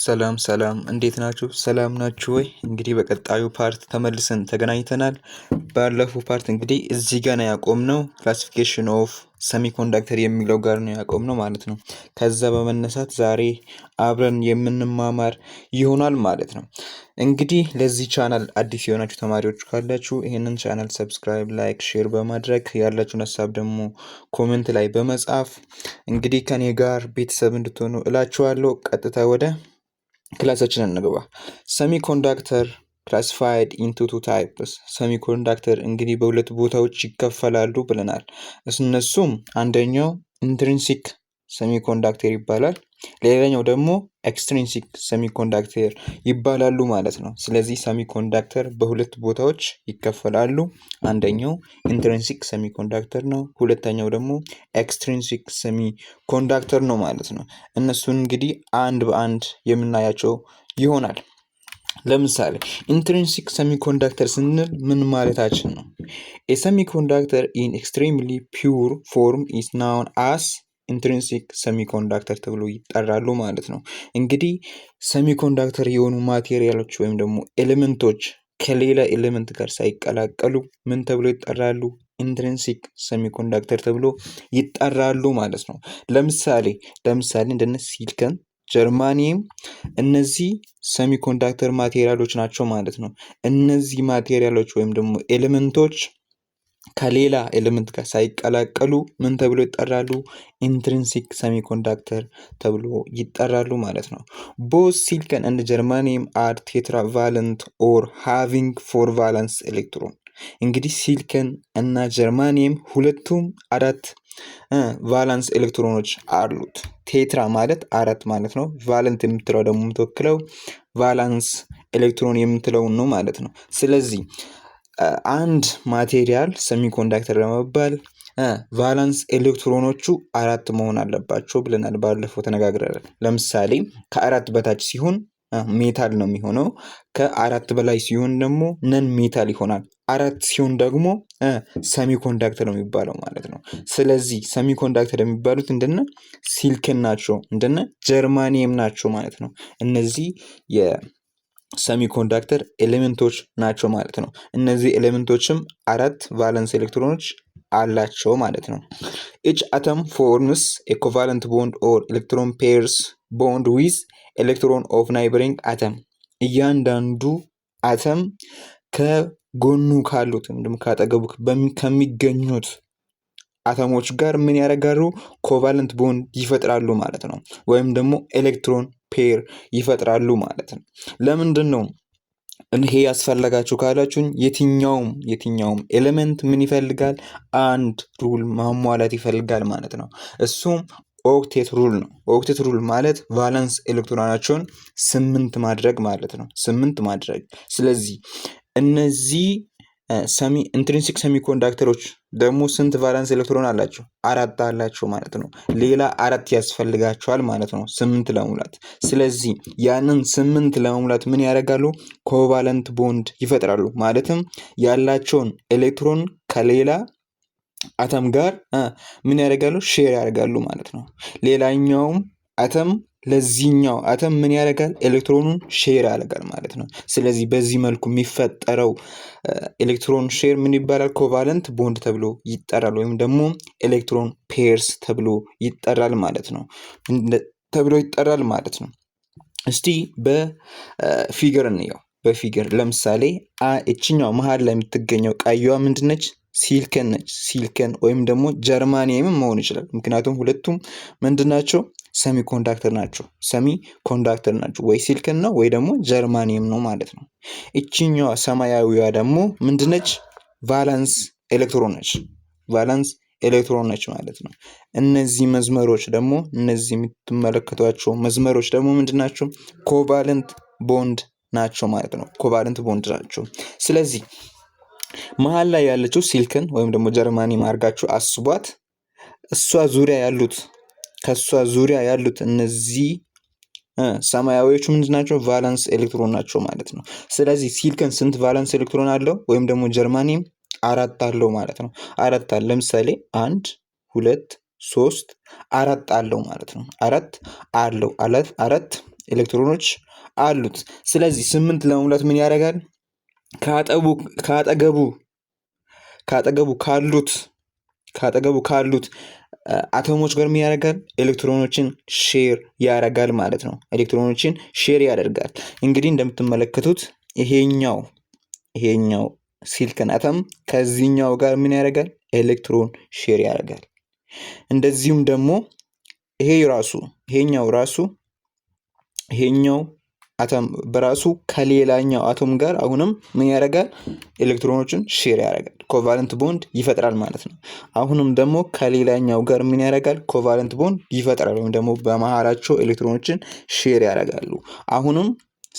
ሰላም ሰላም፣ እንዴት ናችሁ? ሰላም ናችሁ ወይ? እንግዲህ በቀጣዩ part ተመልሰን ተገናኝተናል። ባለፈው part እንግዲህ እዚህ ጋር ነው ያቆምነው፣ classification of semiconductor የሚለው ጋር ነው ያቆምነው ማለት ነው። ከዛ በመነሳት ዛሬ አብረን የምንማማር ይሆናል ማለት ነው። እንግዲህ ለዚህ ቻናል አዲስ የሆናችሁ ተማሪዎች ካላችሁ ይህንን channel subscribe፣ like፣ share በማድረግ፣ ያላችሁን ሀሳብ ደግሞ comment ላይ በመጻፍ እንግዲህ ከኔ ጋር ቤተሰብ እንድትሆኑ እላችኋለሁ። ቀጥታ ወደ class ኣችን እንግባ። Semiconductor classified into two types። Semiconductor እንግዲህ በሁለት ቦታዎች ይከፈላሉ ብለናል። እነሱም አንደኛው intrinsic semiconductor ይባላል። ሌላኛው ደግሞ extrinsic semiconductor ይባላሉ ማለት ነው። ስለዚህ semiconductor በሁለት ቦታዎች ይከፈላሉ። አንደኛው intrinsic semiconductor ነው። ሁለተኛው ደግሞ extrinsic semiconductor ነው ማለት ነው። እነሱን እንግዲህ አንድ በአንድ የምናያቸው ይሆናል። ለምሳሌ intrinsic semiconductor ስንል ምን ማለታችን ነው? A semiconductor in extremely pure form is known as intrinsic semiconductor ተብሎ ይጠራሉ ማለት ነው። እንግዲህ semiconductor የሆኑ material ኦች ወይም ደግሞ element ኦች ከሌላ element ጋር ሳይቀላቀሉ ምን ተብሎ ይጠራሉ? Intrinsic semiconductor ተብሎ ይጠራሉ ማለት ነው። ለምሳሌ እንደነ silicon፣ germanium እነዚህ semiconductor material ኦች ናቸው ማለት ነው። እነዚህ material ኦች ወይም ደግሞ element ኦች ከሌላ element ጋር ሳይቀላቀሉ ምን ተብሎ ይጠራሉ? Intrinsic semiconductor ተብሎ ይጠራሉ ማለት ነው። Both silicon and germanium are tetravalent or having four valence electron። እንግዲህ ሲሊከን እና germanium ሁለቱም አራት valence ኤሌክትሮኖች አሉት። Tetra ማለት አራት ማለት ነው። Valent የምትለው ደግሞ የምትወክለው valence electron የምትለውን ነው ማለት ነው። ስለዚህ አንድ material semiconductor ለመባል valence ኤሌክትሮኖቹ አራት መሆን አለባቸው ብለናል፣ ባለፈው ተነጋግረናል። ለምሳሌ ከአራት በታች ሲሆን metal ነው የሚሆነው። ከአራት በላይ ሲሆን ደግሞ non metal ይሆናል። አራት ሲሆን ደግሞ semiconductor ነው የሚባለው ማለት ነው። ስለዚህ semiconductor የሚባሉት እንደነ ሲልከን ናቸው፣ እንደነ germanium ናቸው ማለት ነው። እነዚህ የ semiconductor element ኦች ናቸው ማለት ነው። እነዚህ element ኦችም አራት valence ኤሌክትሮኖች አላቸው ማለት ነው። Each atom forms a covalent bond or electron pairs bond with electron of neighboring atom። እያንዳንዱ አተም ከጎኑ ካሉት ወይም ደግሞ ካጠገቡ ከሚገኙት አተሞች ጋር ምን ያደርጋሉ? Covalent bond ይፈጥራሉ ማለት ነው። ወይም ደግሞ electron pair ይፈጥራሉ ማለት ነው። ለምንድን ነው ይሄ ያስፈለጋችሁ ካላችሁኝ፣ የትኛውም element ምን ይፈልጋል? አንድ rule ማሟላት ይፈልጋል ማለት ነው። እሱም octet rule ነው። Octet rule ማለት valence ኤሌክትሮናቸውን ስምንት ማድረግ ማለት ነው። ስምንት ማድረግ። ስለዚህ እነዚህ semi intrinsic semiconductor ኦች ደግሞ ስንት valence electron አላቸው? አራት አላቸው ማለት ነው። ሌላ አራት ያስፈልጋቸዋል ማለት ነው ስምንት ለመሙላት። ስለዚህ ያንን ስምንት ለመሙላት ምን ያደርጋሉ? Covalent bond ይፈጥራሉ። ማለትም ያላቸውን ኤሌክትሮን ከሌላ አተም ጋር ምን ያደርጋሉ? Share ያደርጋሉ ማለት ነው። ሌላኛውም አተም ለዚህኛው አተም ምን ያደርጋል? ኤሌክትሮኑን share ያደርጋል ማለት ነው። ስለዚህ በዚህ መልኩ የሚፈጠረው electron share ምን ይባላል? Covalent bond ተብሎ ይጠራል፣ ወይም ደግሞ electron pairs ተብሎ ይጠራል ማለት ነው። ተብሎ ይጠራል ማለት ነው። እስቲ በ figure እንየው። በ figure ለምሳሌ እችኛው መሀል ላይ የምትገኘው ቀይዋ ምንድነች? ሲልከን ነች። ሲልከን ወይም ደግሞ germanium ም መሆን ይችላል። ምክንያቱም ሁለቱም ምንድን ናቸው? Semiconductor ናቸው። Semiconductor ናቸው። ወይ ሲልከን ነው ወይ ደግሞ germanium ነው ማለት ነው። እችኛዋ ሰማያዊዋ ደግሞ ምንድነች? Valence electron ነች። Valence electron ነች ማለት ነው። እነዚህ መስመሮች ደግሞ፣ እነዚህ የምትመለከቷቸው መስመሮች ደግሞ ምንድን ናቸው? Covalent bond ናቸው ማለት ነው። Covalent bond ናቸው። ስለዚህ መሀል ላይ ያለችው ሲልከን ወይም ደግሞ germanium አድርጋችሁ አስቧት። እሷ ዙሪያ ያሉት ከእሷ ዙሪያ ያሉት እነዚህ ሰማያዊዎቹ ምንድን ናቸው? Valence electron ናቸው ማለት ነው። ስለዚህ ሲልከን ስንት valence electron አለው? ወይም ደግሞ germanium አራት አለው ማለት ነው። አራት አለ። ለምሳሌ አንድ፣ ሁለት፣ ሶስት፣ አራት አለው ማለት ነው። አራት አለው፣ አራት ኤሌክትሮኖች አሉት። ስለዚህ 8 ለመሙላት ምን ያደርጋል? ካጠገቡ ካጠገቡ ካሉት ካጠገቡ ካሉት አተሞች ጋር ምን ያደርጋል? ኤሌክትሮኖችን share ያደርጋል ማለት ነው። ኤሌክትሮኖችን share ያደርጋል። እንግዲህ እንደምትመለከቱት ይሄኛው silicon atom ከዚህኛው ጋር ምን ያደርጋል? Electron share ያደርጋል። እንደዚሁም ደግሞ ይሄ ራሱ ይሄኛው ራሱ ይሄኛው አተም በራሱ ከሌላኛው አቶም ጋር አሁንም ምን ያደርጋል? ኤሌክትሮኖችን share ያደርጋል። Covalent bond ይፈጥራል ማለት ነው። አሁንም ደግሞ ከሌላኛው ጋር ምን ያደርጋል? Covalent bond ይፈጥራል ወይም ደግሞ በመሃላቸው ኤሌክትሮኖችን share ያደርጋሉ። አሁንም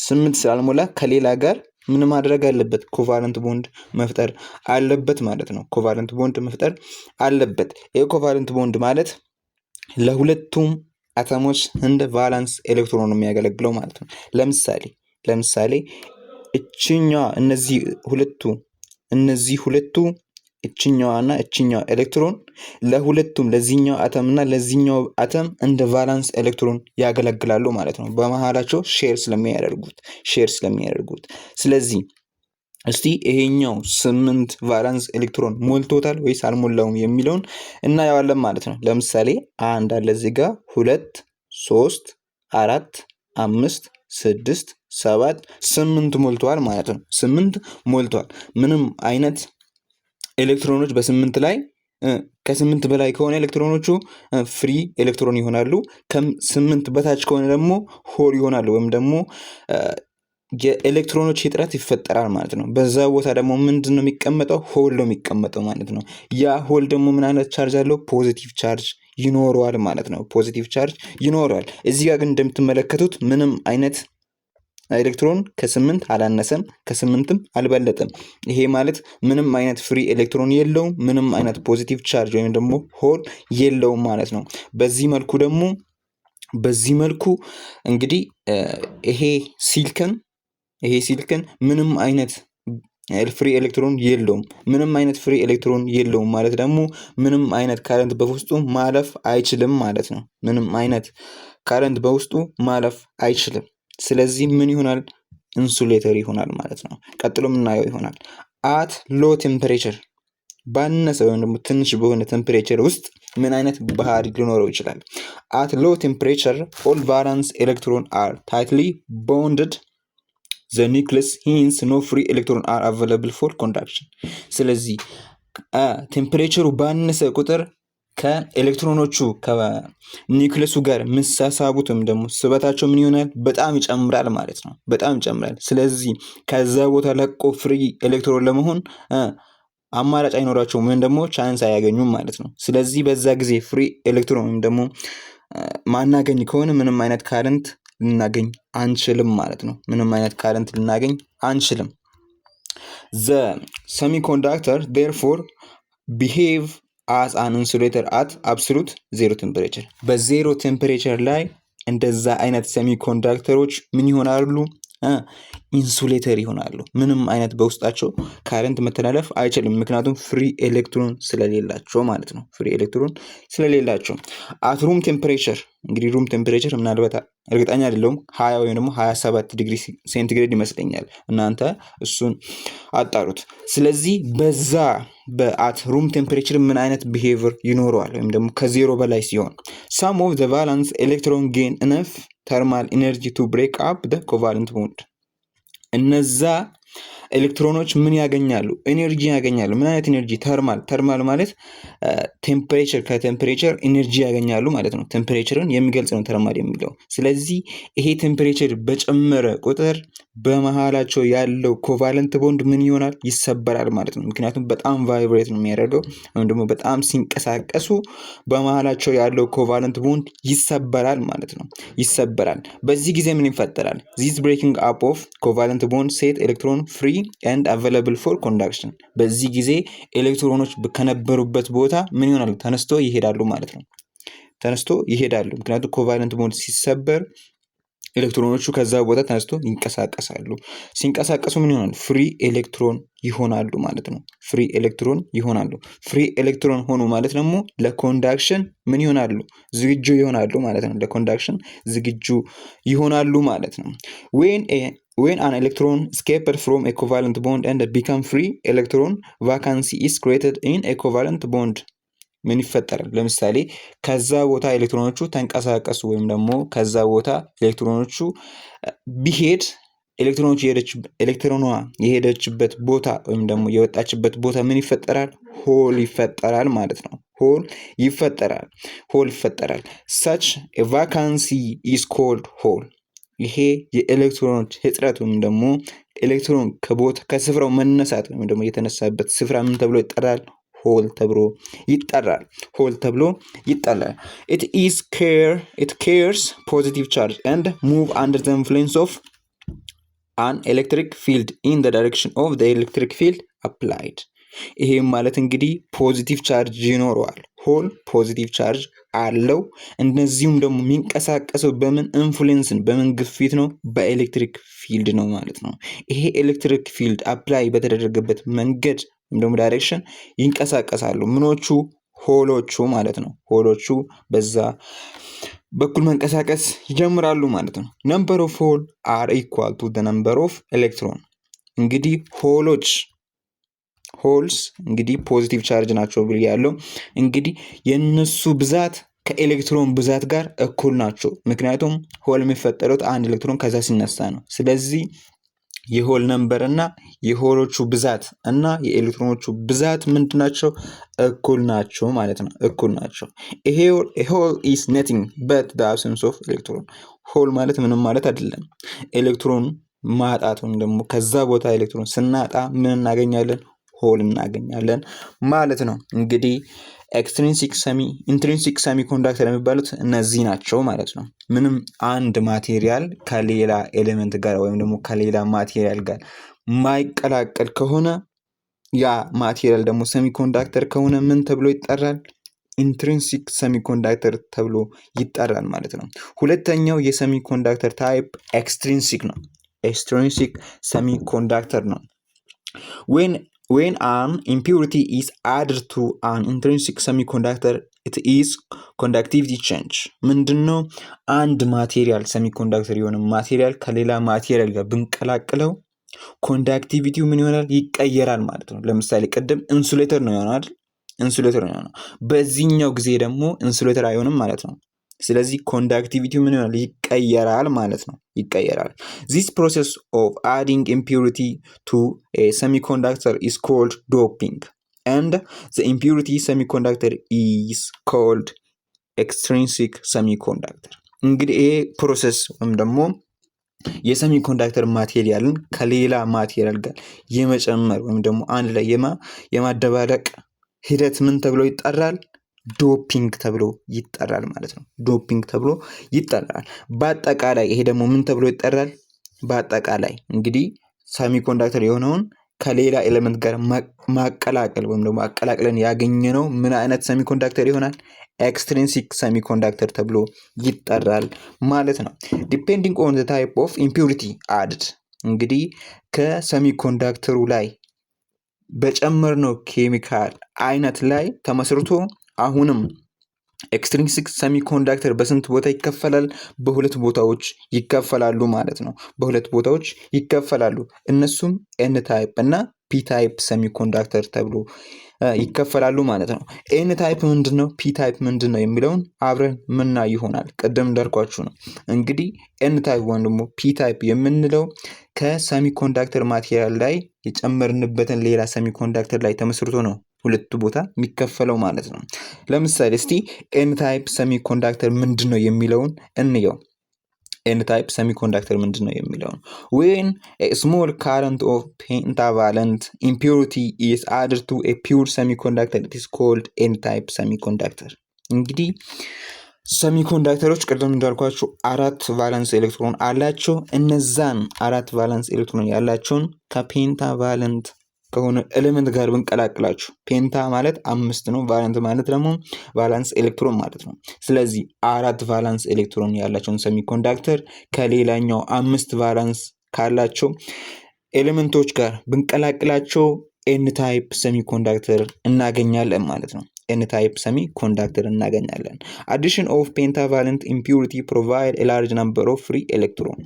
8 ስላልሞላ ከሌላ ጋር ምን ማድረግ አለበት? Covalent bond መፍጠር አለበት ማለት ነው። Covalent bond መፍጠር አለበት። ይህ covalent bond ማለት ለሁለቱም አተሞች እንደ valence electron ነው የሚያገለግለው ማለት ነው። ለምሳሌ እችኛዋ እነዚህ ሁለቱ እችኛዋ እና እችኛዋ ኤሌክትሮን ለሁለቱም ለዚህኛው አተም እና ለዚህኛው አተም እንደ valence electron ያገለግላሉ ማለት ነው። በመሃላቸው share ስለሚያደርጉት። ስለዚህ እስቲ ይሄኛው 8 valence electron ሞልቶታል ወይስ አልሞላውም የሚለውን እናየዋለን ማለት ነው። ለምሳሌ አንድ አለ እዚህ ጋር፣ ሁለት፣ ሶስት፣ አራት፣ አምስት፣ ስድስት፣ ሰባት፣ 8 ሞልተዋል ማለት ነው። 8 ሞልተዋል። ምንም አይነት ኤሌክትሮኖች በ8 ላይ፣ ከ8 በላይ ከሆነ ኤሌክትሮኖቹ free electron ይሆናሉ። ከ8 በታች ከሆነ ደግሞ hole ይሆናሉ ወይም ደግሞ የኤሌክትሮኖች እጥረት ይፈጠራል ማለት ነው። በዛ ቦታ ደግሞ ምንድን ነው የሚቀመጠው? Hole ነው የሚቀመጠው ማለት ነው። ያ hole ደግሞ ምን አይነት charge አለው? Positive charge ይኖረዋል ማለት ነው። Positive charge ይኖረዋል። እዚህ ጋር ግን እንደምትመለከቱት ምንም አይነት ኤሌክትሮን ከ8 አላነሰም፣ ከ8ም አልበለጠም። ይሄ ማለት ምንም አይነት free electron የለውም፣ ምንም አይነት positive charge ወይም ደግሞ hole የለውም ማለት ነው። በዚህ መልኩ እንግዲህ ይሄ ሲልከን ምንም አይነት free electron የለውም። ምንም አይነት free electron የለውም ማለት ደግሞ ምንም አይነት current በውስጡ ማለፍ አይችልም ማለት ነው። ምንም አይነት current በውስጡ ማለፍ አይችልም። ስለዚህ ምን ይሆናል? Insulator ይሆናል ማለት ነው። ቀጥሎ የምናየው ይሆናል። At low temperature፣ ባነሰ ወይም ደግሞ ትንሽ በሆነ temperature ውስጥ ምን አይነት ባህሪ ሊኖረው ይችላል? At low temperature, all valence electron are tightly bonded the nucleus, hence no free electron are available for conduction። ስለዚህ temperature ሩ ባነሰ ቁጥር ከኤሌክትሮኖቹ ከኒውክለሱ ጋር የሚሳሳቡት ወይም ደግሞ ስበታቸው ምን ይሆናል? በጣም ይጨምራል ማለት ነው። በጣም ይጨምራል። ስለዚህ ከዛ ቦታ ለቆ free electron ለመሆን አማራጭ አይኖራቸውም ወይም ደግሞ chance አያገኙም ማለት ነው። ስለዚህ በዛ ጊዜ free electron ወይም ደግሞ ማናገኝ ከሆነ ምንም አይነት current ልናገኝ አንችልም ማለት ነው። ምንም አይነት current ልናገኝ አንችልም። The semiconductor therefore behave as an insulator at absolute zero temperature። በ zero temperature ላይ እንደዛ አይነት semiconductor ኦች ምን ይሆናሉ? Insulator ይሆናሉ። ምንም አይነት በውስጣቸው current መተላለፍ አይችልም። ምክንያቱም free electron ስለሌላቸው ማለት ነው። Free electron ስለሌላቸው። At room temperature፣ እንግዲህ room temperature ምናልባት እርግጠኛ አይደለሁም፣ 20 ወይም ደግሞ 27 ዲግሪ ሴንቲግሬድ ይመስለኛል። እናንተ እሱን አጣሩት። ስለዚህ በዛ በ at room temperature ምን አይነት behavior ይኖረዋል ወይም ደግሞ ከዜሮ በላይ ሲሆን some of the valence electron gain enough thermal energy to break up the covalent bond። እነዛ ኤሌክትሮኖች ምን ያገኛሉ? Energy ያገኛሉ። ምን አይነት energy? Thermal። Thermal ማለት temperature፣ ከ temperature energy ያገኛሉ ማለት ነው። Temperature ን የሚገልጽ ነው thermal የሚለው። ስለዚህ ይሄ temperature በጨመረ ቁጥር በመሃላቸው ያለው covalent bond ምን ይሆናል? ይሰበራል ማለት ነው። ምክንያቱም በጣም vibrate ነው የሚያደርገው ወይም ደግሞ በጣም ሲንቀሳቀሱ በመሃላቸው ያለው covalent bond ይሰበራል ማለት ነው። ይሰበራል። በዚህ ጊዜ ምን ይፈጠራል? This breaking up of covalent bond set electron free and available for conduction። በዚህ ጊዜ ኤሌክትሮኖች ከነበሩበት ቦታ ምን ይሆናሉ? ተነስቶ ይሄዳሉ ማለት ነው። ተነስቶ ይሄዳሉ። ምክንያቱም covalent bond ሲሰበር ኤሌክትሮኖቹ ከዛ ቦታ ተነስቶ ይንቀሳቀሳሉ። ሲንቀሳቀሱ ምን ይሆናሉ? Free electron ይሆናሉ ማለት ነው። Free electron ይሆናሉ። Free electron ሆኑ ማለት ደግሞ ለ conduction ምን ይሆናሉ? ዝግጁ ይሆናሉ ማለት ነው። ለ conduction ዝግጁ ይሆናሉ ማለት ነው። When an electron escaped from a covalent bond and become free electron, vacancy is created in a covalent bond። ምን ይፈጠራል? ለምሳሌ ከዛ ቦታ ኤሌክትሮኖቹ ተንቀሳቀሱ ወይም ደግሞ ከዛ ቦታ ኤሌክትሮኖቹ ቢሄድ ኤሌክትሮኖቹ ኤሌክትሮኗ የሄደችበት ቦታ ወይም ደግሞ የወጣችበት ቦታ ምን ይፈጠራል? Hole ይፈጠራል ማለት ነው። Hole ይፈጠራል። Hole ይፈጠራል። Such vacancy is called hole። ይሄ የኤሌክትሮኖች እጥረት ወይም ደግሞ ኤሌክትሮን ከቦታ ከስፍራው መነሳት ወይም ደግሞ የተነሳበት ስፍራ ምን ተብሎ ይጠራል? Hole ተብሎ ይጠራል። Hole ተብሎ ይጠራል። It carries positive charge and move under the influence of an electric field in the direction of the electric field applied። ይሄም ማለት እንግዲህ positive charge ይኖረዋል። Hole positive charge አለው። እንደዚሁም ደግሞ የሚንቀሳቀሰው በምን influence ን በምን ግፊት ነው? በ electric field ነው ማለት ነው። ይሄ electric field apply በተደረገበት መንገድ ወይም ደግሞ direction ይንቀሳቀሳሉ። ምኖቹ? Hole ኦቹ ማለት ነው። Hole ኦቹ በዛ በኩል መንቀሳቀስ ይጀምራሉ ማለት ነው። Number of hole are equal to number of electron። እንግዲህ hole ኦች holes እንግዲህ positive charge ናቸው ብያለሁ። እንግዲህ የእነሱ ብዛት ከኤሌክትሮን ብዛት ጋር እኩል ናቸው። ምክንያቱም hole የሚፈጠሩት አንድ ኤሌክትሮን ከዛ ሲነሳ ነው። ስለዚህ የ hole number እና የ hole ኦቹ ብዛት እና የኤሌክትሮኖቹ ብዛት ምንድን ናቸው? እኩል ናቸው ማለት ነው። እኩል ናቸው። Hole is nothing but the absence of electron። Hole ማለት ምንም ማለት አይደለም። ኤሌክትሮን ማጣት ወይም ደግሞ ከዛ ቦታ ኤሌክትሮን ስናጣ ምን እናገኛለን? Hole እናገኛለን ማለት ነው። እንግዲህ extrinsic semi intrinsic semiconductor የሚባሉት እነዚህ ናቸው ማለት ነው። ምንም አንድ material ከሌላ element ጋር ወይም ደግሞ ከሌላ material ጋር ማይቀላቀል ከሆነ ያ material ደግሞ semiconductor ከሆነ ምን ተብሎ ይጠራል? Intrinsic semiconductor ተብሎ ይጠራል ማለት ነው። ሁለተኛው የ semiconductor type extrinsic ነው። Extrinsic semiconductor ነው። When an impurity is added to an intrinsic semiconductor, its conductivity change። ምንድን ነው? አንድ material semiconductor የሆነ material ከሌላ material ጋር ብንቀላቅለው conductivity ው ምን ይሆናል? ይቀየራል ማለት ነው። ለምሳሌ ቅድም insulator ነው የሆነው አይደል? Insulator ነው የሆነው። በዚህኛው ጊዜ ደግሞ insulator አይሆንም ማለት ነው። ስለዚህ conductivity ው ምን ይሆናል? ይቀየራል ማለት ነው። ይቀየራል። This process of adding impurity to semiconductor is called doping, and the impurity semiconductor is called extrinsic semiconductor። እንግዲህ ይሄ process ወይም ደግሞ የ semiconductor material ን ከሌላ material ጋር የመጨመር ወይም ደግሞ አንድ ላይ የማደባለቅ ሂደት ምን ተብሎ ይጠራል? ዶፒንግ ተብሎ ይጠራል ማለት ነው። ዶፒንግ ተብሎ ይጠራል። በአጠቃላይ ይሄ ደግሞ ምን ተብሎ ይጠራል? በአጠቃላይ እንግዲህ semiconductor የሆነውን ከሌላ element ጋር ማቀላቀል ወይም ደግሞ አቀላቅለን ያገኘነው ምን አይነት semiconductor ይሆናል? Extrinsic semiconductor ተብሎ ይጠራል ማለት ነው። Depending on the type of impurity added፣ እንግዲህ ከ semiconductor ኡ ላይ በጨመርነው ኬሚካል አይነት ላይ ተመስርቶ አሁንም extrinsic semiconductor በስንት ቦታ ይከፈላል? በሁለት ቦታዎች ይከፈላሉ ማለት ነው። በሁለት ቦታዎች ይከፈላሉ። እነሱም N type እና P type semiconductor ተብሎ ይከፈላሉ ማለት ነው። N type ምንድን ነው? P type ምንድን ነው የሚለውን አብረን ምናይ ይሆናል። ቅድም እንዳልኳችሁ ነው። እንግዲህ N type ወይም ደግሞ P type የምንለው ከ semiconductor material ላይ የጨመርንበትን ሌላ semiconductor ላይ ተመስርቶ ነው ሁለቱ ቦታ የሚከፈለው ማለት ነው። ለምሳሌ እስቲ N type semiconductor ምንድን ነው የሚለውን እንየው። N type semiconductor ምንድን ነው የሚለውን፣ when small current of pentavalent impurity is added to a pure semiconductor, it is called N type semiconductor። እንግዲህ semiconductor ኦች ቅድም እንዳልኳችሁ አራት valence electron አላቸው። እነዛን አራት valence electron ያላቸውን ከ pentavalent ከሆነ element ጋር ብንቀላቅላቸው፣ penta ማለት አምስት ነው። Valent ማለት ደግሞ valence electron ማለት ነው። ስለዚህ አራት valence electron ያላቸውን semiconductor ከሌላኛው አምስት valence ካላቸው element ኦች ጋር ብንቀላቅላቸው N type semiconductor እናገኛለን ማለት ነው። N type semiconductor እናገኛለን። Addition of pentavalent impurity provide large number of free electron።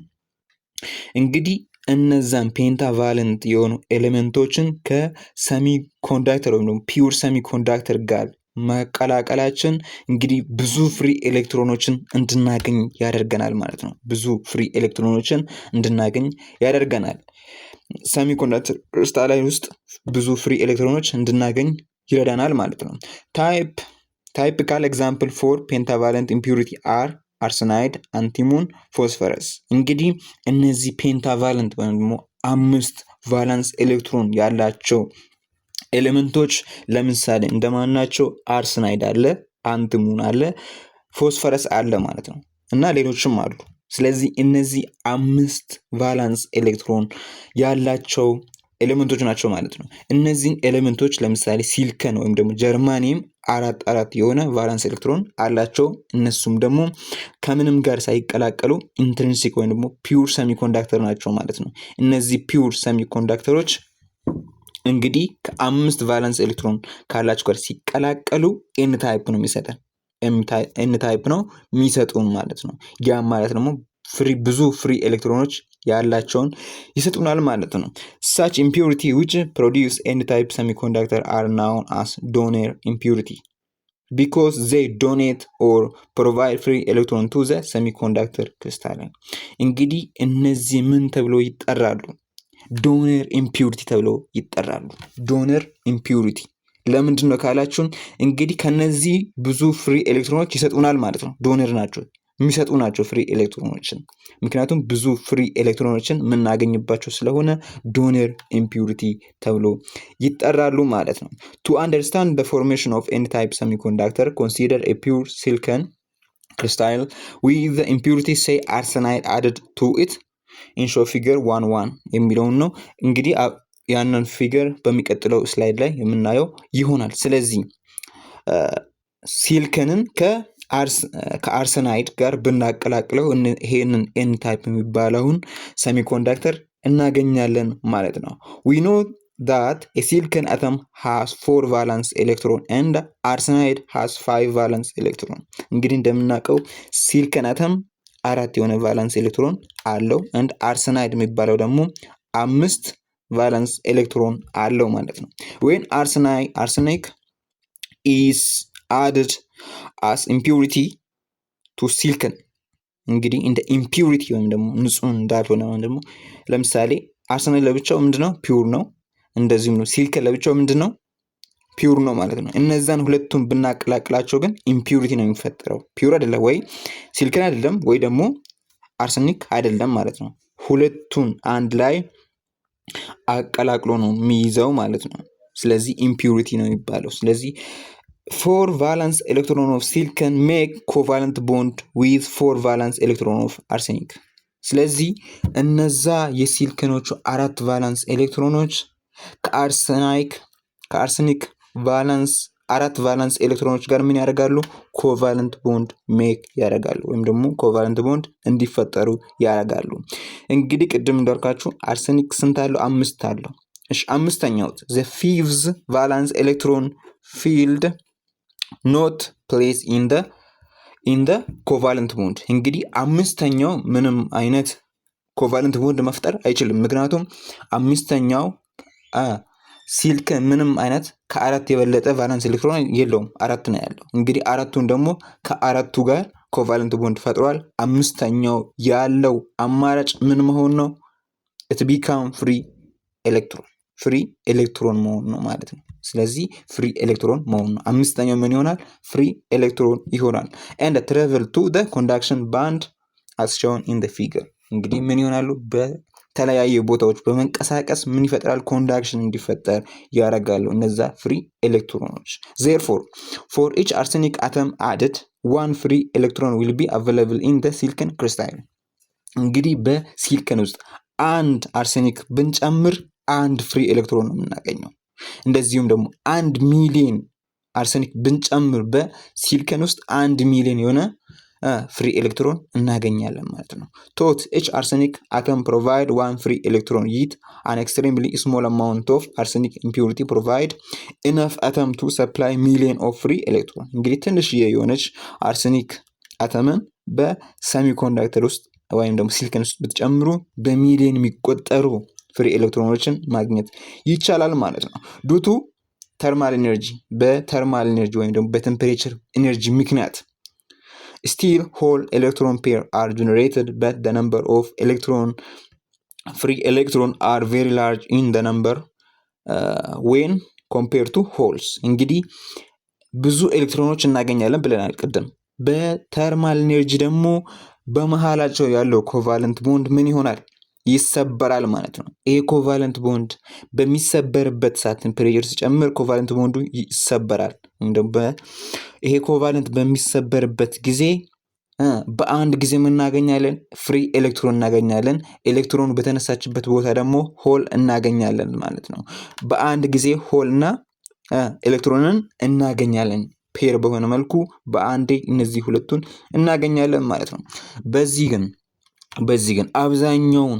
እንግዲህ እነዛን pentavalent የሆኑ element ኦችን ከ semiconductor ወይም ደግሞ pure semiconductor ጋር መቀላቀላችን እንግዲህ ብዙ free electron ኦችን እንድናገኝ ያደርገናል ማለት ነው። ብዙ free electron ኦችን እንድናገኝ ያደርገናል። Semiconductor crystalline ውስጥ ብዙ free electron ኦች እንድናገኝ ይረዳናል ማለት ነው። Typical example for pentavalent impurity are arsenide፣ antimony፣ phosphorus። እንግዲህ እነዚህ pentavalent ወይም ደግሞ አምስት valence electron ያላቸው element ኦች ለምሳሌ እንደማናቸው arsenide አለ፣ antimony አለ፣ ፎስፈረስ አለ ማለት ነው እና ሌሎችም አሉ። ስለዚህ እነዚህ አምስት valence electron ያላቸው element ኦች ናቸው ማለት ነው። እነዚህን element ኦች ለምሳሌ ሲልከን ወይም ደግሞ germanium አራት አራት የሆነ valence electron አላቸው። እነሱም ደግሞ ከምንም ጋር ሳይቀላቀሉ intrinsic ወይም ደግሞ pure semiconductor ናቸው ማለት ነው። እነዚህ pure semiconductor ኦች እንግዲህ ከአምስት valence electron ካላቸው ጋር ሲቀላቀሉ N type ነው የሚሰጠን፣ N type ነው የሚሰጡን ማለት ነው። ያም ማለት ደግሞ free ብዙ free electron ኦች ያላቸውን ይሰጡናል ማለት ነው። Such impurity which produce N type semiconductor are known as donor impurity because they donate or provide free electron to the semiconductor crystal። እንግዲህ እነዚህ ምን ተብሎ ይጠራሉ? Donor impurity ተብሎ ይጠራሉ። Donor impurity ለምንድን ነው ካላችሁን፣ እንግዲህ ከነዚህ ብዙ free electron ኦች ይሰጡናል ማለት ነው። Donor ናቸው፣ የሚሰጡ ናቸው free electron ኦችን። ምክንያቱም ብዙ free electron ኦችን የምናገኝባቸው ስለሆነ donor impurity ተብሎ ይጠራሉ ማለት ነው። To understand the formation of N type semiconductor, consider a pure silicon crystal with impurity, say, arsenide added to it in show figure 1.1 የሚለውን ነው። እንግዲህ ያንን figure በሚቀጥለው slide ላይ የምናየው ይሆናል። ስለዚህ silicon ን ከ arsenide ጋር ብናቀላቅለው ይሄንን N type የሚባለውን semiconductor እናገኛለን ማለት ነው። We know that a silicon atom has four valence electron and arsenide has five valence electron። እንግዲህ እንደምናውቀው silicon atom አራት የሆነ valence electron አለው and arsenide የሚባለው ደግሞ አምስት valence electron አለው ማለት ነው። When arsenic is added as impurity to silicon፣ እንግዲህ እንደ impurity ወይም ደግሞ ንጹህ እንዳልሆነ ወይም ደግሞ ለምሳሌ arsenide ለብቻው ምንድነው? Pure ነው። እንደዚሁም ነው ሲልከን ለብቻው ምንድነው? Pure ነው ማለት ነው። እነዛን ሁለቱን ብናቀላቅላቸው ግን impurity ነው የሚፈጠረው። Pure አይደለም፣ ወይ ሲልከን አይደለም ወይ ደግሞ arsenic አይደለም ማለት ነው። ሁለቱን አንድ ላይ አቀላቅሎ ነው የሚይዘው ማለት ነው። ስለዚህ impurity ነው የሚባለው። ስለዚህ four valence electron of silicon make covalent bond with four valence electron of arsenic። ስለዚህ እነዛ የሲልከኖቹ አራት valence electron ኦች ከ arsenic valence አራት valence electron ኦች ጋር ምን ያደርጋሉ? Covalent bond make ያደርጋሉ ወይም ደግሞ covalent bond እንዲፈጠሩ ያደርጋሉ። እንግዲህ ቅድም እንዳልኳችሁ arsenic ስንት አለው? አምስት አለው። እሺ፣ አምስተኛው the fifth valence electron field not place in the covalent bond። እንግዲህ አምስተኛው ምንም አይነት covalent bond መፍጠር አይችልም። ምክንያቱም አምስተኛው ሲልክ ምንም አይነት ከአራት የበለጠ valence electron የለውም፣ አራት ነው ያለው። እንግዲህ አራቱን ደግሞ ከአራቱ ጋር covalent bond ፈጥሯል። አምስተኛው ያለው አማራጭ ምን መሆን ነው? It become free electron፣ free electron መሆን ነው ማለት ነው። ስለዚህ free electron መሆን ነው። አምስተኛው ምን ይሆናል? Free electron ይሆናል። And travel to the conduction band as shown in the figure። እንግዲህ ምን ይሆናሉ? በተለያዩ ቦታዎች በመንቀሳቀስ ምን ይፈጥራል? Conduction እንዲፈጠር ያደርጋሉ እነዛ free electron ኦች። Therefore, for each arsenic atom added, one free electron will be available in the silicon crystal። እንግዲህ በሲልከን ውስጥ አንድ arsenic ብንጨምር አንድ free electron ነው የምናገኘው። እንደዚሁም ደግሞ 1 ሚሊዮን arsenic ብንጨምር በሲልከን ውስጥ 1 ሚሊዮን የሆነ free electron እናገኛለን ማለት ነው። Thus each arsenic atom provide one free electron, yet an extremely small amount of arsenic impurity provide enough atom to supply million of free electron። እንግዲህ ትንሽዬ የሆነች arsenic atom ን በ semiconductor ውስጥ ወይም ደግሞ ሲልከን ውስጥ ብትጨምሩ በሚሊዮን የሚቆጠሩ free electron ኖችን ማግኘት ይቻላል ማለት ነው። Due to thermal energy፣ በ thermal energy ወይም ደግሞ በ temperature energy ምክንያት still hole electron pair are generated, but the number of electron free electron are very large in the number when compare to holes። እንግዲህ ብዙ ኤሌክትሮኖች እናገኛለን ብለናል ቅድም። በ thermal energy ደግሞ በመሃላቸው ያለው covalent bond ምን ይሆናል? ይሰበራል ማለት ነው። ይሄ covalent bond በሚሰበርበት ሰዓት temperature ሲጨምር covalent bond ኡ ይሰበራል። ይሄ covalent በሚሰበርበት ጊዜ በአንድ ጊዜ ምን እናገኛለን? Free electron እናገኛለን። ኤሌክትሮኑ በተነሳችበት ቦታ ደግሞ hole እናገኛለን ማለት ነው። በአንድ ጊዜ hole እና ኤሌክትሮንን እናገኛለን። Pair በሆነ መልኩ በአንዴ እነዚህ ሁለቱን እናገኛለን ማለት ነው። በዚህ ግን አብዛኛውን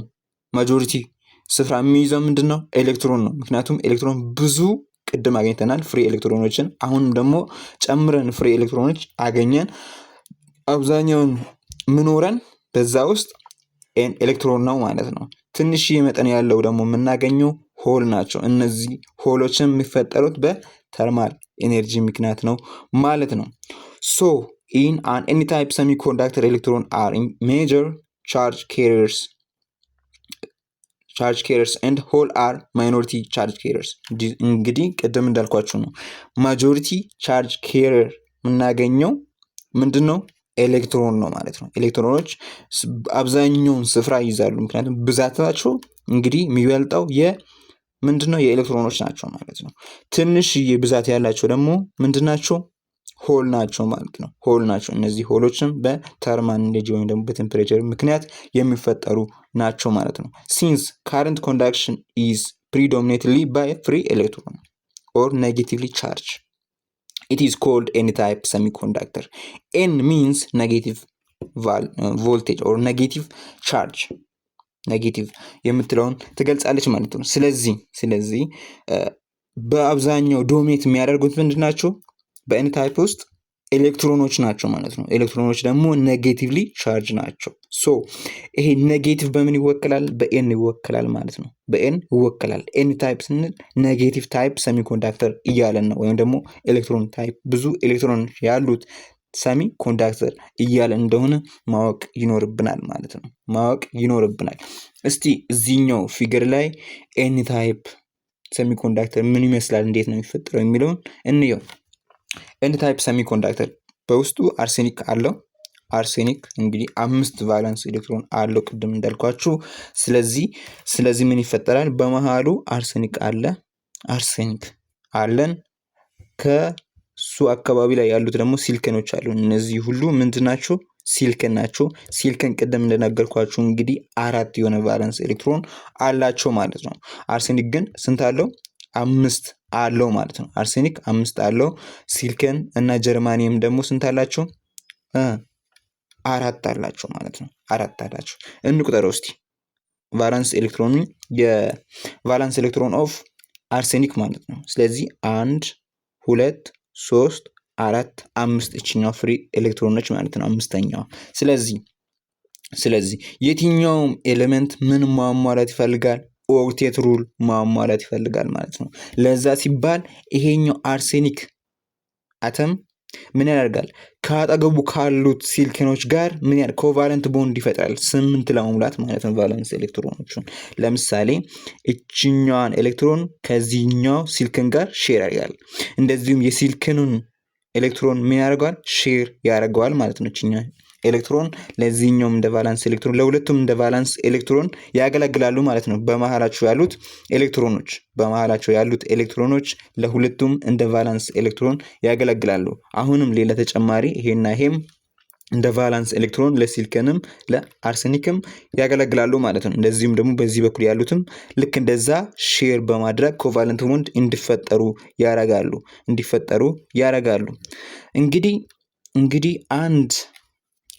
majority ስፍራ የሚይዘው ምንድን ነው? ኤሌክትሮን ነው። ምክንያቱም ኤሌክትሮን ብዙ ቅድም አግኝተናል free electron ኖችን። አሁንም ደግሞ ጨምረን free electron ኖች አገኘን። አብዛኛውን ምኖረን በዛ ውስጥ ኤሌክትሮን ነው ማለት ነው። ትንሽዬ መጠን ያለው ደግሞ የምናገኘው hole ናቸው። እነዚህ hole ኦችን የሚፈጠሩት በ thermal energy ምክንያት ነው ማለት ነው። So in an n type semiconductor, electron are major charge carriers and hole are minority charge carriers። እንግዲህ ቅድም እንዳልኳችሁ ነው። Majority charge carrier የምናገኘው ምንድን ነው? ኤሌክትሮን ነው ማለት ነው። ኤሌክትሮኖች አብዛኛውን ስፍራ ይይዛሉ። ምክንያቱም ብዛታቸው እንግዲህ የሚበልጠው የምንድን ነው? የኤሌክትሮኖች ናቸው ማለት ነው። ትንሽዬ ብዛት ያላቸው ደግሞ ምንድን ናቸው? Hole ናቸው ማለት ነው። Hole ናቸው። እነዚህ hole ኦችም በ thermal energy ወይም ደግሞ በ temperature ምክንያት የሚፈጠሩ ናቸው ማለት ነው። Since current conduction is predominantly by free electron or negatively charge, it is called n type semiconductor። N means negative voltage or negative charge፣ negative የምትለውን ትገልጻለች ማለት ነው። ስለዚህ በአብዛኛው dominate የሚያደርጉት ምንድን ናቸው? በ n type ውስጥ ኤሌክትሮኖች ናቸው ማለት ነው። ኤሌክትሮኖች ደግሞ negatively charge ናቸው። So ይሄ negative በምን ይወከላል? በ n ይወከላል ማለት ነው። በ n ይወከላል። N type ስንል negative type semiconductor እያለን ነው። ወይም ደግሞ electron type፣ ብዙ ኤሌክትሮን ያሉት semiconductor እያለን እንደሆነ ማወቅ ይኖርብናል ማለት ነው። ማወቅ ይኖርብናል። እስቲ እዚህኛው figure ላይ n type semiconductor ምን ይመስላል፣ እንዴት ነው የሚፈጠረው የሚለውን እንየው። N type semiconductor በውስጡ arsenic አለው። Arsenic እንግዲህ አምስት valence electron አለው ቅድም እንዳልኳችሁ። ስለዚህ ምን ይፈጠራል? በመሃሉ arsenic አለ። Arsenic አለን። ከሱ አካባቢ ላይ ያሉት ደግሞ ሲልከኖች አሉ። እነዚህ ሁሉ ምንድን ናቸው? ሲልከን ናቸው። ሲልከን ቅድም እንደነገርኳችሁ እንግዲህ አራት የሆነ valence electron አላቸው ማለት ነው። Arsenic ግን ስንት አለው? አምስት አለው ማለት ነው። Arsenic አምስት አለው። ሲልከን እና germanium ደግሞ ስንት አላቸው? አራት አላቸው ማለት ነው። አራት አላቸው። እንቁጠረው እስቲ valence electron የ valence electron of arsenic ማለት ነው። ስለዚህ አንድ፣ ሁለት፣ ሶስት፣ አራት፣ አምስት፣ እችኛው free electron ነች ማለት ነው፣ አምስተኛዋ። ስለዚህ የትኛውም element ምን ማሟላት ይፈልጋል? Octet rule ማሟላት ይፈልጋል ማለት ነው። ለዛ ሲባል ይሄኛው arsenic atom ምን ያደርጋል? ከአጠገቡ ካሉት ሲልከኖች ጋር ምን ያህል covalent bond ይፈጥራል፣ ስምንት ለመሙላት ማለት ነው valence electron ኖቹን። ለምሳሌ እችኛዋን ኤሌክትሮን ከዚህኛው ሲልከን ጋር share ያደርጋል። እንደዚሁም የ silicon ኑን electron ምን ያደርገዋል? Share ያደርገዋል ማለት ነው። እችኛ ኤሌክትሮን ለዚህኛውም እንደ valence electron፣ ለሁለቱም እንደ valence electron ያገለግላሉ ማለት ነው። በመሃላቸው ያሉት ኤሌክትሮኖች ለሁለቱም እንደ valence electron ያገለግላሉ። አሁንም ሌላ ተጨማሪ ይሄና ይሄም እንደ ቫላንስ ኤሌክትሮን ለሲልከንም ለአርሰኒክም ያገለግላሉ ማለት ነው። እንደዚሁም ደግሞ በዚህ በኩል ያሉትም ልክ እንደዛ share በማድረግ covalent bond እንዲፈጠሩ ያደርጋሉ። እንግዲህ አንድ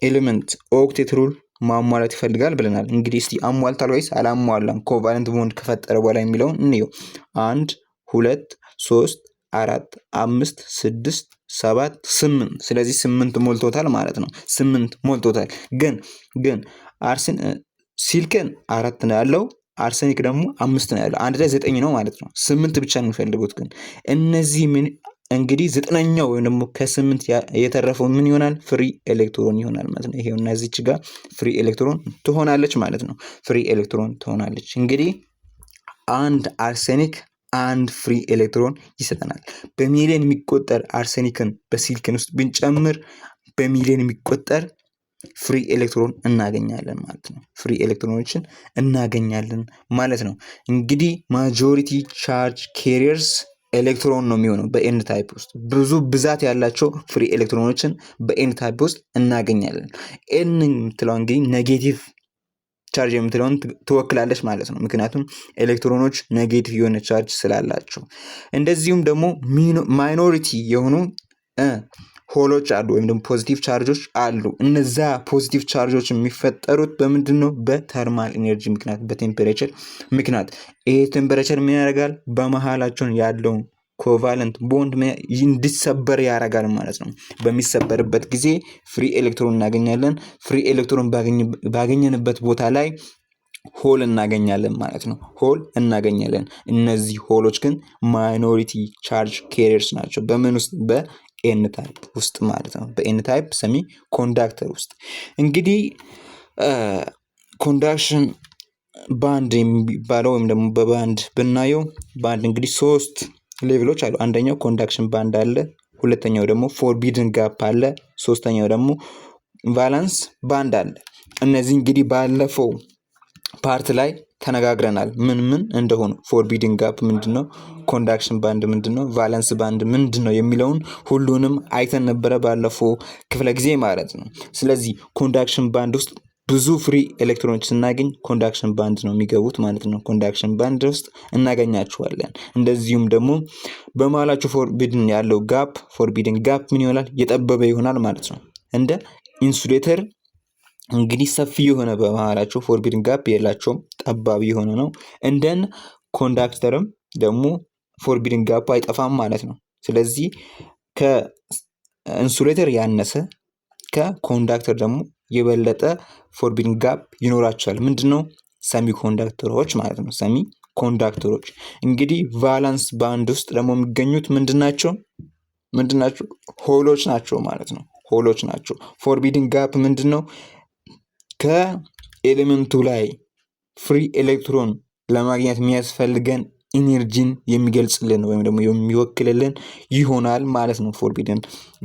element octet rule ማሟላት ይፈልጋል ብለናል። እንግዲህ እስቲ አሟልቷል ወይስ አላሟላም covalent bond ከፈጠረ በኋላ የሚለውን እንየው። አንድ፣ ሁለት፣ ሶስት፣ አራት፣ አምስት፣ ስድስት፣ ሰባት፣ ስምንት። ስለዚህ ስምንት ሞልቶታል ማለት ነው። ስምንት ሞልቶታል። ግን አርሰን ሲልከን አራት ነው ያለው፣ arsenic ደግሞ አምስት ነው ያለው። አንድ ላይ ዘጠኝ ነው ማለት ነው። ስምንት ብቻ ነው የሚፈልጉት። ግን እነዚህ ምን እንግዲህ ዘጠነኛው ወይም ደግሞ ከስምንት የተረፈው ምን ይሆናል? Free electron ይሆናል ማለት ነው። ይሄው እና እዚች ጋር free electron ትሆናለች ማለት ነው። Free electron ትሆናለች። እንግዲህ አንድ arsenic አንድ free electron ይሰጠናል። በሚሊዮን የሚቆጠር arsenic ን በ silicon ውስጥ ብንጨምር በሚሊዮን የሚቆጠር free electron እናገኛለን ማለት ነው። Free electron ኖችን እናገኛለን ማለት ነው። እንግዲህ majority charge carriers electron ነው የሚሆነው። በ N type ውስጥ ብዙ ብዛት ያላቸው free electron ኖችን በ N type ውስጥ እናገኛለን። N የምትለው እንግዲህ negative charge የምትለውን ትወክላለች ማለት ነው። ምክንያቱም electron ኖች negative የሆነ charge ስላላቸው። እንደዚሁም ደግሞ minority የሆኑ hole ኦች አሉ ወይም ደግሞ positive charge ኦች አሉ። እነዛ positive charge ኦች የሚፈጠሩት በምንድን ነው? በ thermal energy ምክንያት፣ በ temperature ምክንያት። ይሄ temperature ምን ያደርጋል? በመሀላቸውን ያለውን covalent bond እንዲሰበር ያደርጋል ማለት ነው። በሚሰበርበት ጊዜ free electron እናገኛለን። Free electron ባገኘንበት ቦታ ላይ hole እናገኛለን ማለት ነው። Hole እናገኛለን። እነዚህ hole ኦች ግን minority charge carriers ናቸው። በምን ውስጥ? በ N type ውስጥ ማለት ነው። በ N type semiconductor ውስጥ እንግዲህ conduction band የሚባለው ወይም ደግሞ በባንድ ብናየው ባንድ እንግዲህ ሶስት level ኦች አሉ። አንደኛው conduction band አለ። ሁለተኛው ደግሞ forbidden gap አለ። ሶስተኛው ደግሞ valence band አለ። እነዚህ እንግዲህ ባለፈው part ላይ ተነጋግረናል ምን ምን እንደሆኑ፣ forbidden gap ምንድን ነው፣ conduction band ምንድን ነው፣ valence band ምንድን ነው የሚለውን ሁሉንም አይተን ነበረ ባለፈው ክፍለ ጊዜ ማለት ነው። ስለዚህ conduction band ውስጥ ብዙ free electron ኖች ስናገኝ conduction band ነው የሚገቡት ማለት ነው። Conduction band ውስጥ እናገኛቸዋለን። እንደዚሁም ደግሞ በመሀላቸው forbidden ያለው gap፣ forbidden gap ምን ይሆናል? የጠበበ ይሆናል ማለት ነው። እንደ insulator እንግዲህ ሰፊ የሆነ በመሀላቸው forbidden gap የላቸውም፣ ጠባብ የሆነ ነው። እንደን conductor ም ደግሞ forbidden gap አይጠፋም ማለት ነው። ስለዚህ ከ insulator ያነሰ፣ ከ conductor ደግሞ የበለጠ forbidden gap ይኖራቸዋል። ምንድን ነው? Semiconductor ኦች ማለት ነው። Semiconductor ኦች እንግዲህ valence band ውስጥ ደግሞ የሚገኙት ምንድን ናቸው? ምንድን ናቸው? Hole ኦች ናቸው ማለት ነው። Hole ኦች ናቸው። Forbidden gap ምንድን ነው? ከ element ኡ ላይ free electron ለማግኘት የሚያስፈልገን energy ን የሚገልጽልን ወይም ደግሞ የሚወክልልን ይሆናል ማለት ነው። Forbidden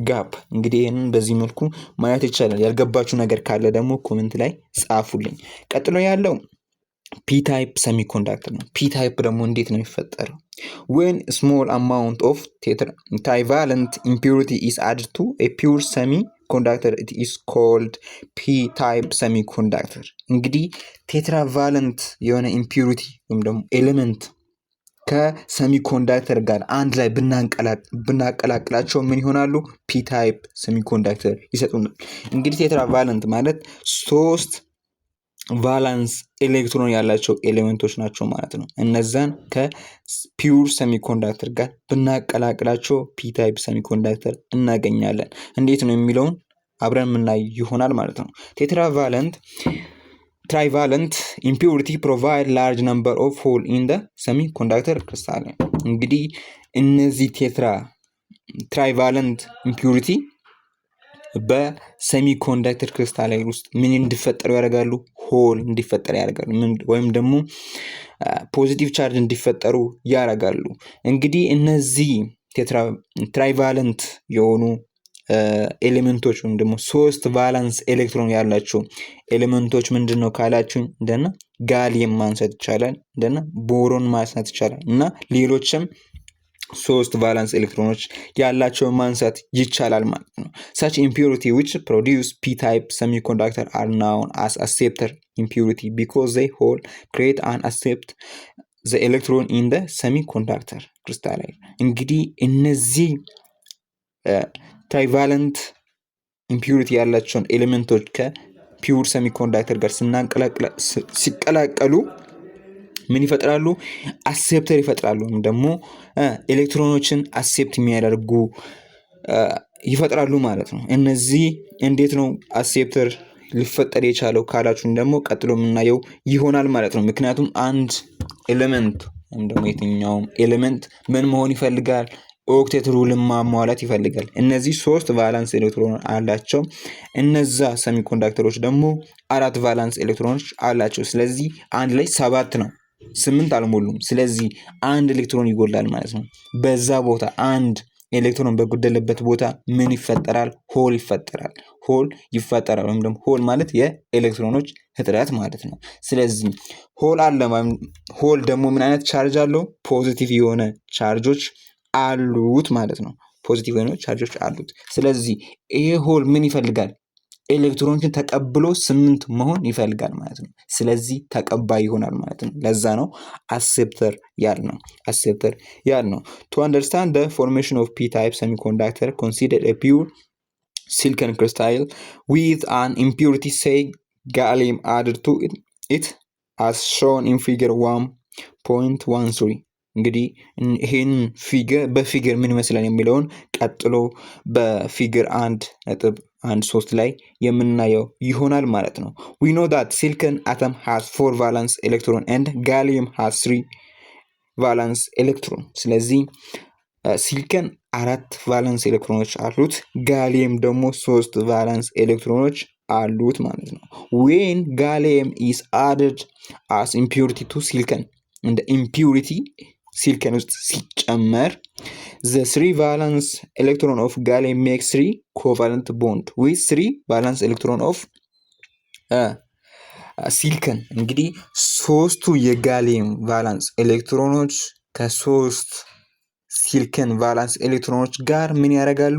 gap እንግዲህ ይህንን በዚህ መልኩ ማየት ይቻላል። ያልገባችሁ ነገር ካለ ደግሞ comment ላይ ጻፉልኝ። ቀጥሎ ያለው P type semiconductor ነው። P type ደግሞ እንዴት ነው የሚፈጠረው? When small amount of trivalent impurity is added to a pure semiconductor, it is called P type semiconductor። እንግዲህ tetravalent የሆነ impurity ወይም ደግሞ element ከ semiconductor ጋር አንድ ላይ ብናቀላቅላቸው ምን ይሆናሉ? P type semiconductor ይሰጡናል። እንግዲህ tetravalent ማለት ሶስት valence electron ያላቸው element ኦች ናቸው ማለት ነው። እነዛን ከ pure semiconductor ጋር ብናቀላቅላቸው P type semiconductor እናገኛለን። እንዴት ነው የሚለውን አብረን የምናይ ይሆናል ማለት ነው። Tetravalent trivalent impurity provide large number of hole in the semiconductor crystal። እንግዲህ እነዚህ tetra trivalent impurity በ semiconductor crystal ውስጥ ምን እንዲፈጠሩ ያደርጋሉ? Hole እንዲፈጠር ያደርጋሉ፣ ወይም ደግሞ positive charge እንዲፈጠሩ ያደርጋሉ። እንግዲህ እነዚህ trivalent የሆኑ element ኦች ወይም ደግሞ ሶስት valence electron ያላቸው element ኦች ምንድን ነው ካላችሁ እንደነ gallium ማንሳት ይቻላል፣ እንደነ ቦሮን ማንሳት ይቻላል እና ሌሎችም ሶስት valence ኤሌክትሮኖች ያላቸውን ማንሳት ይቻላል ማለት ነው። Such impurity which produce P type semiconductor are known as acceptor impurity because they hole create and accept the electron in the semiconductor crystal። እንግዲህ እነዚህ trivalent impurity ያላቸውን element ኦች ከ pure semiconductor ጋር ሲቀላቀሉ ምን ይፈጥራሉ? Acceptor ይፈጥራሉ። ወይም ደግሞ ኤሌክትሮኖችን accept የሚያደርጉ ይፈጥራሉ ማለት ነው። እነዚህ እንዴት ነው acceptor ሊፈጠር የቻለው ካላችሁን ደግሞ ቀጥሎ የምናየው ይሆናል ማለት ነው። ምክንያቱም አንድ element ወይም ደግሞ የትኛውም element ምን መሆን ይፈልጋል? Octet rule ን ማሟላት ይፈልጋል። እነዚህ ሶስት valence ኤሌክትሮን አላቸው። እነዛ semiconductor ኦች ደግሞ አራት valence ኤሌክትሮኖች አላቸው። ስለዚህ አንድ ላይ ሰባት ነው፣ ስምንት አልሞሉም። ስለዚህ አንድ ኤሌክትሮን ይጎላል ማለት ነው። በዛ ቦታ አንድ ኤሌክትሮን በጎደለበት ቦታ ምን ይፈጠራል? Hole ይፈጠራል። Hole ይፈጠራል። ወይም ደግሞ hole ማለት የኤሌክትሮኖች እጥረት ማለት ነው። ስለዚህ hole አለ። Hole ደግሞ ምን አይነት charge አለው? Positive የሆነ charge ኦች አሉት ማለት ነው። Positive የሆነ charge ኦች አሉት። ስለዚህ ይሄ hole ምን ይፈልጋል? ኤሌክትሮኖችን ተቀብሎ ስምንት መሆን ይፈልጋል ማለት ነው። ስለዚህ ተቀባይ ይሆናል ማለት ነው። ለዛ ነው acceptor ያልነው acceptor ያልነው። To understand the formation of P type semiconductor, consider a pure silicon crystal with an impurity, say gallium, added to it as shown in figure 1.13። እንግዲህ ይህን figure በ figure ምን ይመስላል የሚለውን ቀጥሎ በ figure 1.13 ላይ የምናየው ይሆናል ማለት ነው። We know that silicon atom has four valence electron and gallium has three valence electron። ስለዚህ ሲሊከን አራት valence ኤሌክትሮኖች አሉት፣ gallium ደግሞ ሶስት valence ኤሌክትሮኖች አሉት ማለት ነው። When gallium is added as impurity to silicon፣ እንደ impurity silicon ውስጥ ሲጨመር፣ the three valence electron of gallium make three covalent bond with three valence electron of silicon። እንግዲህ ሶስቱ የ gallium valence ኤሌክትሮኖች ከሶስት silicon valence ኤሌክትሮኖች ጋር ምን ያደርጋሉ?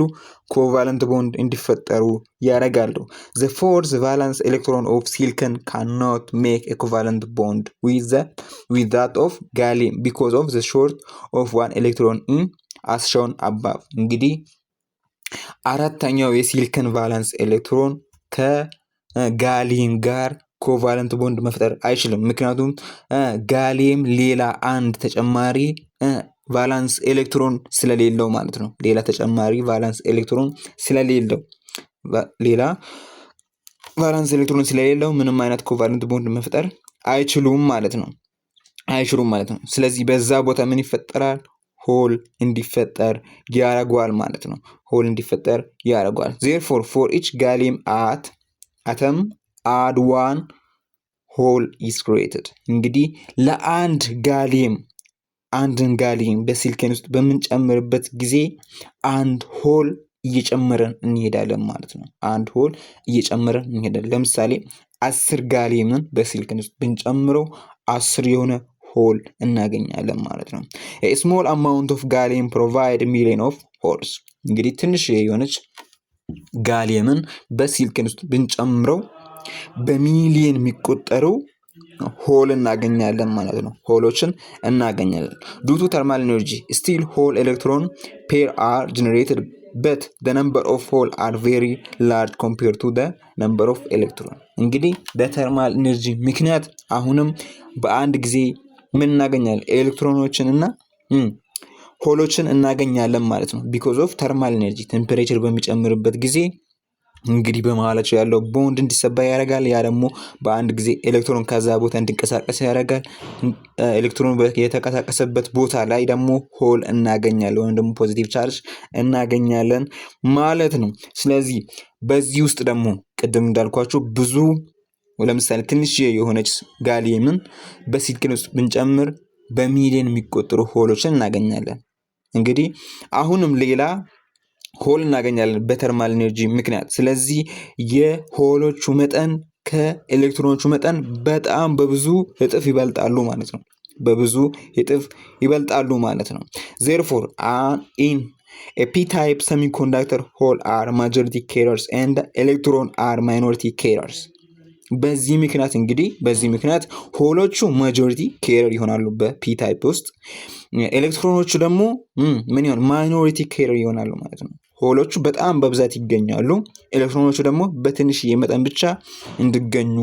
Covalent bond እንዲፈጠሩ ያደርጋሉ። ዘ ፎርዝ ቫላንስ ኤሌክትሮን ኦፍ ሲልከን ካኖት ሜክ ኤ ኮቫለንት ቦንድ ዊዝ ዛት ኦፍ ጋሊየም ቢኮዝ ኦፍ ዘ ሾርት ኦፍ ዋን ኤሌክትሮን ኢን አስ ሾውን አባቭ። እንግዲህ አራተኛው የ silicon valence electron ከ gallium ጋር covalent bond መፍጠር አይችልም። ምክንያቱም gallium ሌላ አንድ ተጨማሪ valence electron ስለሌለው ማለት ነው። ሌላ ተጨማሪ valence electron ስለሌለው፣ ሌላ valence electron ስለሌለው ምንም አይነት covalent bond መፍጠር አይችሉም ማለት ነው። አይችሉም ማለት ነው። ስለዚህ በዛ ቦታ ምን ይፈጠራል? Hole እንዲፈጠር ያደርገዋል ማለት ነው። Hole እንዲፈጠር ያደርገዋል። Therefore, for each gallium atom add, one hole is created። እንግዲህ ለአንድ gallium፣ አንድን gallium በ ሲልከን ውስጥ በምንጨምርበት ጊዜ አንድ hole እየጨመረን እንሄዳለን ማለት ነው። አንድ hole እየጨመረን እንሄዳለን። ለምሳሌ 10 gallium ን በ silicon ውስጥ ብንጨምረው 10 የሆነ hole እናገኛለን ማለት ነው። Small amount of gallium provide million of holes። እንግዲህ ትንሽ የሆነች gallium ን በ silicon ውስጥ ብንጨምረው በሚሊየን የሚቆጠሩ hole እናገኛለን ማለት ነው። Hole ኦችን እናገኛለን። Due to thermal energy, still hole electron pair are generated, but the number of hole are very large compare to the number of electron። እንግዲህ በ thermal energy ምክንያት አሁንም በአንድ ጊዜ ምን እናገኛለን? ኤሌክትሮኖችን እና hole ኦችን እናገኛለን ማለት ነው። Because of thermal energy, temperature በሚጨምርበት ጊዜ እንግዲህ በመሀላቸው ያለው ቦንድ እንዲሰበር ያደርጋል። ያ ደግሞ በአንድ ጊዜ ኤሌክትሮን ከዛ ቦታ እንዲንቀሳቀስ ያደርጋል። ኤሌክትሮን የተንቀሳቀሰበት ቦታ ላይ ደግሞ hole እናገኛለን ወይም ደግሞ positive charge እናገኛለን ማለት ነው። ስለዚህ በዚህ ውስጥ ደግሞ ቅድም እንዳልኳችሁ ብዙ፣ ለምሳሌ ትንሽ የሆነች gallium ን በ silicon ውስጥ ብንጨምር በሚሊዮን የሚቆጠሩ hole ኦችን እናገኛለን። እንግዲህ አሁንም ሌላ hole እናገኛለን በ thermal energy ምክንያት። ስለዚህ የ hole ኦቹ መጠን ከኤሌክትሮኖቹ መጠን በጣም በብዙ እጥፍ ይበልጣሉ ማለት ነው። በብዙ እጥፍ ይበልጣሉ ማለት ነው። Therefore, in a P type semiconductor, hole are majority carriers and electron are minority carriers። በዚህ ምክንያት እንግዲህ በዚህ ምክንያት hole ኦቹ majority carrier ይሆናሉ በ P type ውስጥ፣ ኤሌክትሮኖቹ ደግሞ ምን ይሆን minority carrier ይሆናሉ ማለት ነው። Hole ኦቹ በጣም በብዛት ይገኛሉ፣ ኤሌክትሮኖቹ ደግሞ በትንሽዬ መጠን ብቻ እንዲገኙ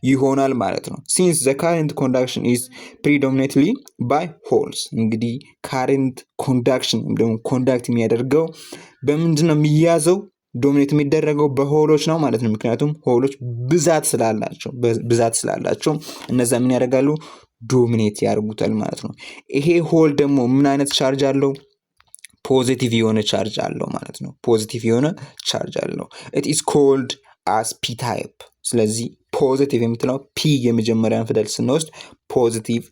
ይሆናል ማለት ነው። Since the current conduction is predominantly by holes፣ እንግዲህ current conduction ወይም ደግሞ conduct የሚያደርገው በምንድን ነው የሚያዘው? Dominate የሚደረገው በ hole ኦች ነው ማለት ነው። ምክንያቱም hole ኦች ብዛት ስላላቸው እነዛ ምን ያደርጋሉ? Dominate ያደርጉታል ማለት ነው። ይሄ hole ደግሞ ምን አይነት charge አለው? Positive የሆነ charge አለው ማለት ነው። Positive የሆነ charge አለው። It is called as P type። ስለዚህ positive የምትለው P የመጀመሪያን ፊደል ስንወስድ positive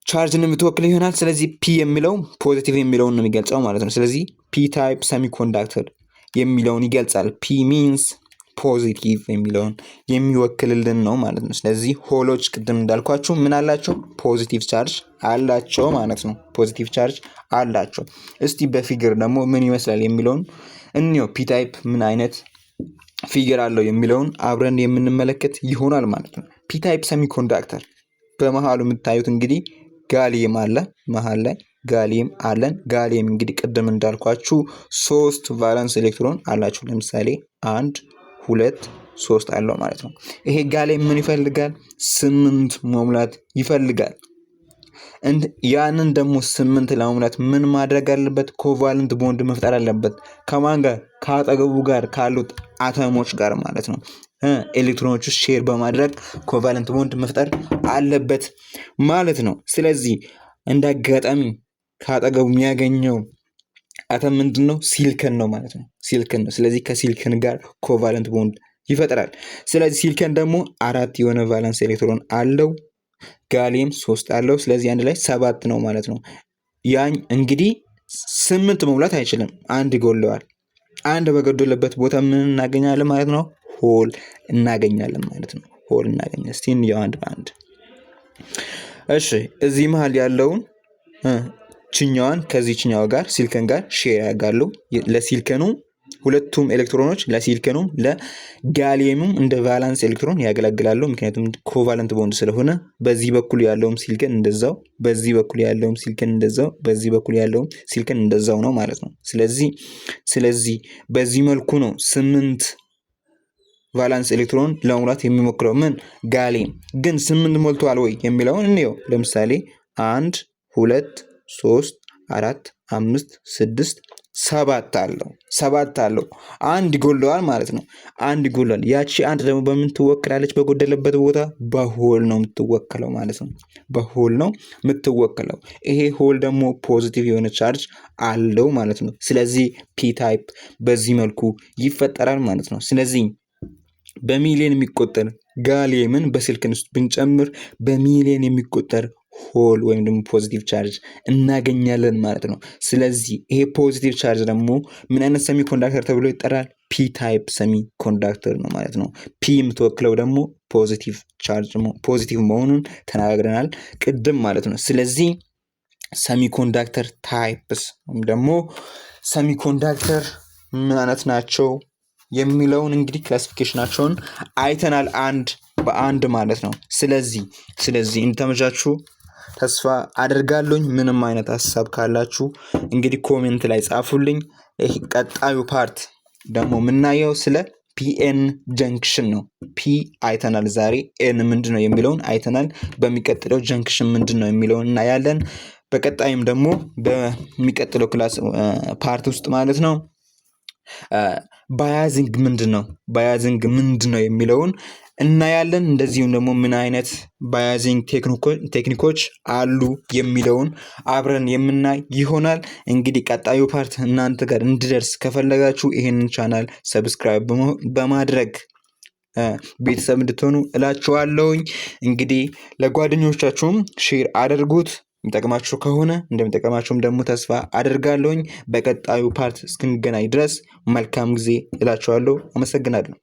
charge ን የምትወክል ይሆናል። ስለዚህ P የሚለው positive የሚለውን ነው የሚገልጸው ማለት ነው። ስለዚህ P type semiconductor የሚለውን ይገልጻል። P means positive የሚለውን የሚወክልልን ነው ማለት ነው። ስለዚህ hole ኦች ቅድም እንዳልኳችሁ ምን አላቸው? Positive charge አላቸው ማለት ነው። Positive charge አላቸው። እስቲ በ figure ደግሞ ምን ይመስላል የሚለውን እንየው። P type ምን አይነት figure አለው የሚለውን አብረን የምንመለከት ይሆናል ማለት ነው። P type semiconductor በመሃሉ የምታዩት እንግዲህ gallium አለ። መሀል ላይ gallium አለን። Gallium እንግዲህ ቅድም እንዳልኳችሁ ሶስት valence electron አላቸው። ለምሳሌ አንድ፣ ሁለት፣ ሶስት አለው ማለት ነው። ይሄ gallium ምን ይፈልጋል? 8 መሙላት ይፈልጋል። ያንን ደግሞ 8 ለመሙላት ምን ማድረግ አለበት? Covalent bond መፍጠር አለበት። ከማን ጋር? ከአጠገቡ ጋር ካሉት አተሞች ጋር ማለት ነው። ኤሌክትሮኖቹ share በማድረግ covalent bond መፍጠር አለበት ማለት ነው። ስለዚህ እንደ አጋጣሚ ከአጠገቡ የሚያገኘው አተም ምንድን ነው? ሲልከን ነው ማለት ነው። ሲልከን ነው። ስለዚህ ከሲልከን ጋር covalent bond ይፈጥራል። ስለዚህ ሲልከን ደግሞ አራት የሆነ valence electron አለው። Gallium ሶስት አለው። ስለዚህ አንድ ላይ ሰባት ነው ማለት ነው። ያን እንግዲህ 8 መሙላት አይችልም፣ አንድ ይጎለዋል። አንድ በጎደለበት ቦታ ምን እናገኛለን ማለት ነው? Hole እናገኛለን ማለት ነው። Hole እናገኛለን። እስቲ እንየው አንድ በአንድ። እሺ፣ እዚህ መሀል ያለውን ችኛዋን ከዚህ ችኛዋ ጋር ሲልከን ጋር share ያደርጋሉ። ለሲልከኑ ሁለቱም ኤሌክትሮኖች ለሲልከኑም ለጋሊየሙም እንደ valence electron ያገለግላሉ። ምክንያቱም covalent bond ስለሆነ በዚህ በኩል ያለውም ሲልከን እንደዛው፣ በዚህ በኩል ያለውም ሲልከን እንደዛው፣ በዚህ በኩል ያለውም ሲልከን እንደዛው ነው ማለት ነው። ስለዚህ በዚህ መልኩ ነው 8 valence electron ለመሙላት የሚሞክረው ምን gallium። ግን 8 ሞልቷል ወይ የሚለውን እንየው። ለምሳሌ አንድ፣ ሁለት፣ ሶስት፣ አራት፣ አምስት፣ ስድስት፣ ሰባት አለው፣ ሰባት አለው። አንድ ይጎለዋል ማለት ነው። አንድ ይጎለዋል። ያቺ አንድ ደግሞ በምን ትወክላለች? በጎደለበት ቦታ በ hole ነው የምትወከለው ማለት ነው። በ hole ነው የምትወከለው። ይሄ hole ደግሞ positive የሆነ charge አለው ማለት ነው። ስለዚህ P type በዚህ መልኩ ይፈጠራል ማለት ነው። ስለዚህ በሚሊዮን የሚቆጠር gallium ን በ silicon ውስጥ ብንጨምር በሚሊዮን የሚቆጠር hole ወይም ደግሞ positive charge እናገኛለን ማለት ነው። ስለዚህ ይሄ positive charge ደግሞ ምን አይነት semiconductor ተብሎ ይጠራል? P type semiconductor ነው ማለት ነው። P የምትወክለው ደግሞ positive charge positive መሆኑን ተነጋግረናል ቅድም ማለት ነው። ስለዚህ semiconductor types ወይም ደግሞ semiconductor ምን አይነት ናቸው የሚለውን እንግዲህ classification ኣቸውን አይተናል አንድ በአንድ ማለት ነው። ስለዚህ እንደተመቻችሁ ተስፋ አደርጋለሁኝ። ምንም አይነት ሀሳብ ካላችሁ እንግዲህ comment ላይ ጻፉልኝ። ይህ ቀጣዩ part ደግሞ የምናየው ስለ PN junction ነው። P አይተናል ዛሬ፣ N ምንድን ነው የሚለውን አይተናል። በሚቀጥለው junction ምንድን ነው የሚለውን እናያለን። በቀጣይም ደግሞ በሚቀጥለው class part ውስጥ ማለት ነው biasing ምንድን ነው፣ biasing ምንድን ነው የሚለውን እናያለን። እንደዚሁም ደግሞ ምን አይነት biasing technique ኦች አሉ የሚለውን አብረን የምናይ ይሆናል። እንግዲህ ቀጣዩ part እናንተ ጋር እንዲደርስ ከፈለጋችሁ ይሄንን channel subscribe በማድረግ ቤተሰብ እንድትሆኑ እላችኋለሁኝ። እንግዲህ ለጓደኞቻችሁም share አድርጉት የሚጠቅማችሁ ከሆነ፣ እንደሚጠቅማችሁም ደግሞ ተስፋ አደርጋለሁኝ። በቀጣዩ part እስክንገናኝ ድረስ መልካም ጊዜ እላችኋለሁ። አመሰግናለሁ።